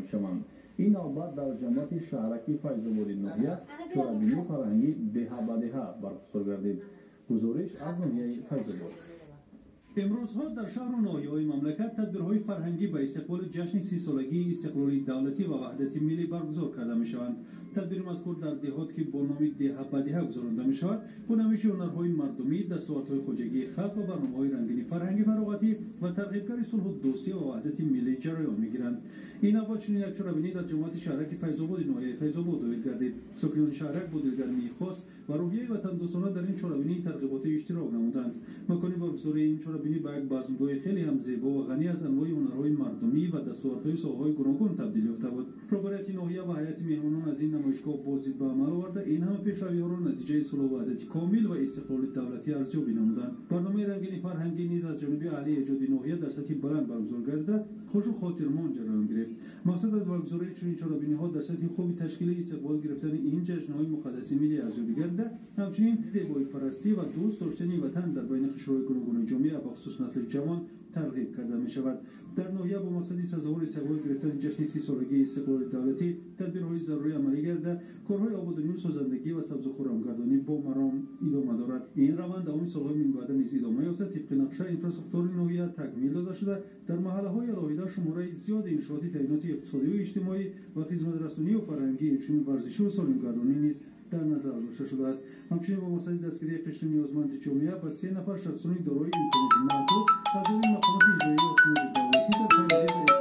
Мешаванд. Ин навбат дар ҷамоати шаҳраки Файзободи ноҳия чорабинии фарҳангӣ «Деҳа ба деҳа» баргузор гардид. Гузориш аз ноҳияи Файзобод. Имрӯзҳо дар шаҳру ноҳияҳои мамлакат тадбирҳои фарҳангӣ ба истиқболи ҷашни 30-солагии истиқлоли давлатӣ ва ваҳдати миллӣ баргузор карда мешаванд. Тадбири мазкур дар деҳот, ки бо номи «Деҳа ба деҳа» гузаронда мешавад, бо намоиши ҳунарҳои мардумӣ, дастовардҳои хоҷагии халқ ва барномаҳои рангини фарҳангӣ, фароғатӣ ва тарғибгари сулҳу дӯстӣ ва ваҳдати миллӣ ҷараён мегиранд. Ин навбат чунин як чорабинӣ дар ҷамоати шаҳраки Файзободи ноҳияи Файзобод доир гардид. Сокинони шаҳрак бо дилгармии хос ва рӯҳияи ватандӯстона дар ин чорабинии тарғиботӣ иштирок намуданд. Макони баргузории ин чорабинӣ ба як базмгоҳи хеле ҳам зебо ва ғанӣ аз анвои ҳунарҳои мардумӣ ва дастовардҳои соҳаҳои гуногун табдил ёфта буд. Роҳбарияти ноҳия ва ҳайати меҳмонон аз ин намоишгоҳ боздид ба амал оварда, ин ҳама пешравиҳоро натиҷаи сулҳу ваҳдати комил ва истиқлоли давлатӣ арзёбӣ намуданд. Барномаи рангини фарҳангӣ низ аз ҷониби аҳли эҷоди ноҳия дар сатҳи баланд баргузор гардида, хушу хотирмон ҷараён гирифт. Мақсад аз баргузории чунин чорабиниҳо дар сатҳи хуби ташкили истиқбол гирифтани ин ҷашнҳои муқаддаси миллӣ арзёбӣ гардида, ҳамчунин зебоипарастӣ ва дӯст доштани ватан дар байни қишрҳои гуногуни ҷомеа, бахусус насли ҷавон, тарғиб карда мешавад. Дар ноҳия бо мақсади сазовори истиқбол гирифтани ҷашни 30-солагии истиқлоли давлатӣ тадбирҳои зарурӣ амалӣ гардида, корҳои ободонию созандагӣ ва сабзу хуррамгардонӣ бо маром идома дорад. Ин раванд давоми солҳои минбаъда низ идома ёфта, тибқи нақша инфраструктураи ноҳия такмил дода шуда, дар маҳаллаҳои алоҳида шумораи зиёди иншооти таъиноти иқтисодию иҷтимоӣ ва хизматрасонию фарҳангӣ, инчунин варзишию солимгардонӣ низ дар назар дошта шудааст. Ҳамчунин бо мақсади дастгирии қишри ниёзманди ҷомеа ба се нафар шахсони дорои имконоти маҳдуд аз ҷониби мақомоти иҷроияи ҳокимияти давлатӣ дар панҷаи